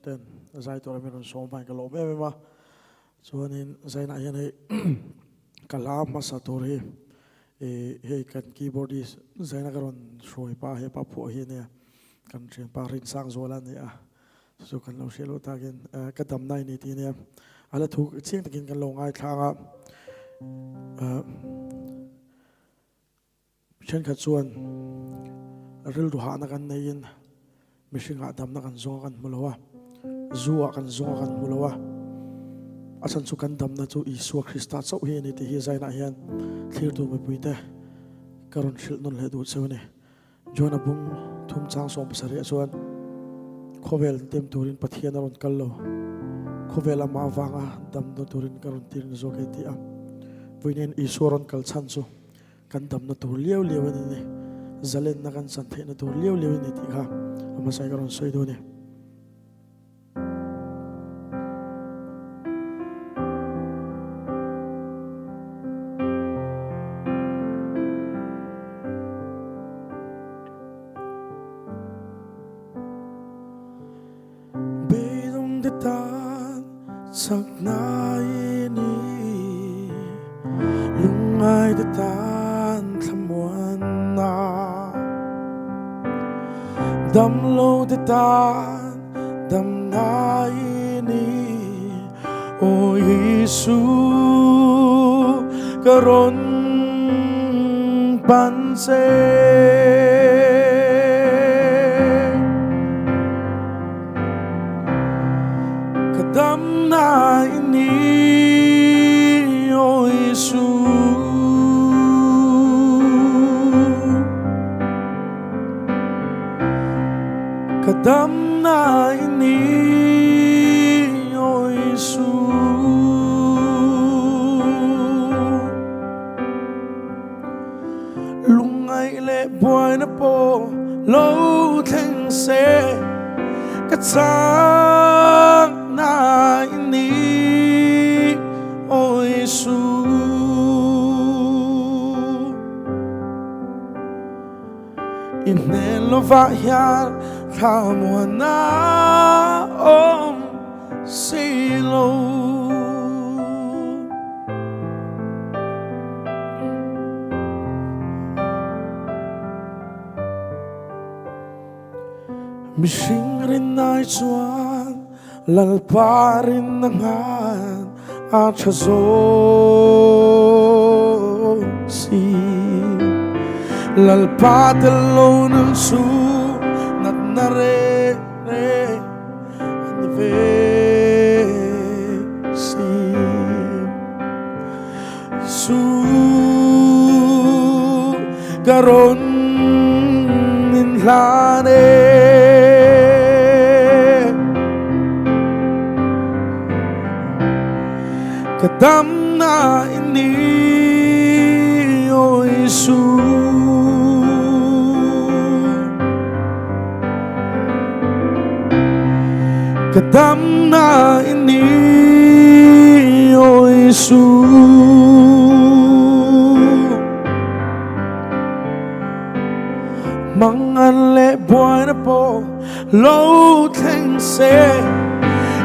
ten zai tura min rawn sawm vangin ka lawm em em a. Chuanin zainah hian hei ka hla hmasa tur hi ih hei kan keyboardist zaina ka rawn hruai pa hepa phuah hi ania kan thianpa Rinsangzuala a ni a. Chu kan lo hriat loh takin ka damna i ni tih ania a la thu chiang takin kan lo ngaithla ang a. Thenkhat chuan rilru hahna kan neiin mihringah damna kan zawng a kan hmu lo a, zu ah kan zawng a kan hmu lo a, a chhan chu kan damna chu Isua Krista chauh hi a ni tih hi zainah hian thlirtu mipuite ka rawn hrilh nawn leh duh cheu a ni. John-a bung thum chang 70 ah chuan khawvel tem turin Pathian a rawn kal lo, khawvel amah avanga damna turin ka rawn tir ni zawk e tih a. Vawiin Isua rawn kal chhan chu kan damna tur liau liau a ni ni, zalenna kan chan theihna tur liau liau a ni tih kha a hmasa in ka rawn sawi duh a ni. Beidawng te tan chakna i ni, lungngai te tan thlamuanna. Damlo te tan damna i ni, Aw Isu ka rawn pan che. Ka damna i ni, Aw Isu. Ka damna i ni, Aw Isu. Lungngaih leh buaina pawh lo thleng se, ka chakna i ni, Aw Isu. I hnen lovah hian thlamuanna awm si lo. Mihring rinai chuan Lalpa rinna nghan a tha zawk si. Lalpa tel lo nun chu natna reng reng a ni ve si. Isu ka rawn in hlan e. Ka damna i ni, O Isu. Ka damna i ni, O Isu. Mangan leh buaina pawh lo thleng se,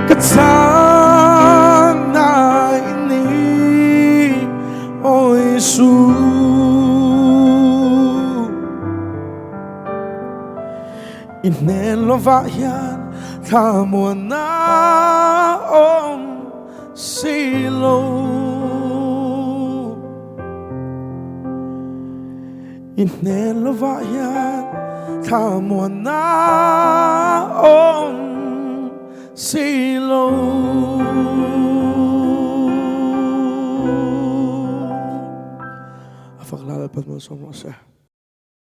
ka chakna i ni, O Isu. I hnen lovah hian thlamuanna awm si lo. I hnen lovah hian thlamuanna awm si lo. A fak la Lalpan malsawm rawh se.